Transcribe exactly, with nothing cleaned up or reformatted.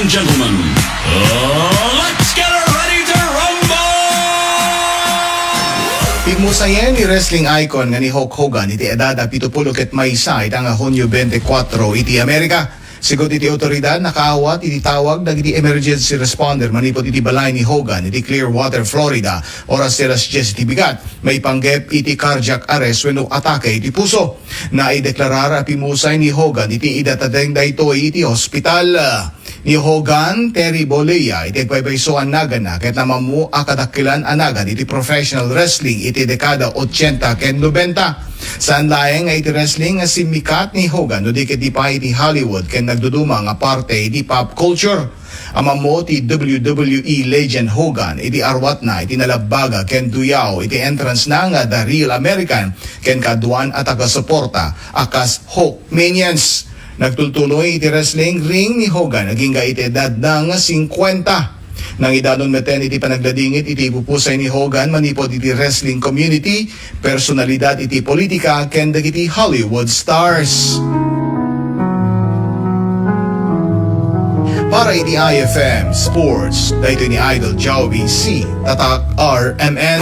Gentlemen, uh, let's get ready to rumble! Pimmusayen ni wrestling icon nga ni Hulk Hogan iti edad a pitupulo ket maysa ita nga Hunyo twenty-four iti Amerika. Sigun iti otoridad, nakaawat iti tawag dagiti emergency responder manipud iti balay ni Hogan iti Clearwater, Florida, oras ti alas dies iti bigat, maipanggep iti cardiac arrest wenno atake iti puso. Naideklarar a pimmusay ni Hogan iti idatateng daytoy iti hospital. Ni Hogan, Terry Bollea iti agpaypayso a naganna ket namammo a kadakkelan a nagan iti professional wrestling iti dekada ochenta ken nobenta. Saan laeng nga iti wrestling nga simmikat ni Hogan no di ket di pay iti Hollywood ken nagduduma nga parte iti pop culture. Amammo ti W W E legend Hogan iti arwatna iti nalabbaga ken duyaw iti entrance na nga The Real American ken kaaduan a taga-suporta a kas Hulk Minions. Nagtultuloy iti wrestling ring ni Hogan agingga iti edadna nga singkuenta. Nangidanon metten iti panagladingit iti ipupusay ni Hogan manipud iti wrestling community, personalidad iti politika, ken dagiti Hollywood stars. Para iti I F M Sports, daytoy ni Idol Joey C, Tatak R M N.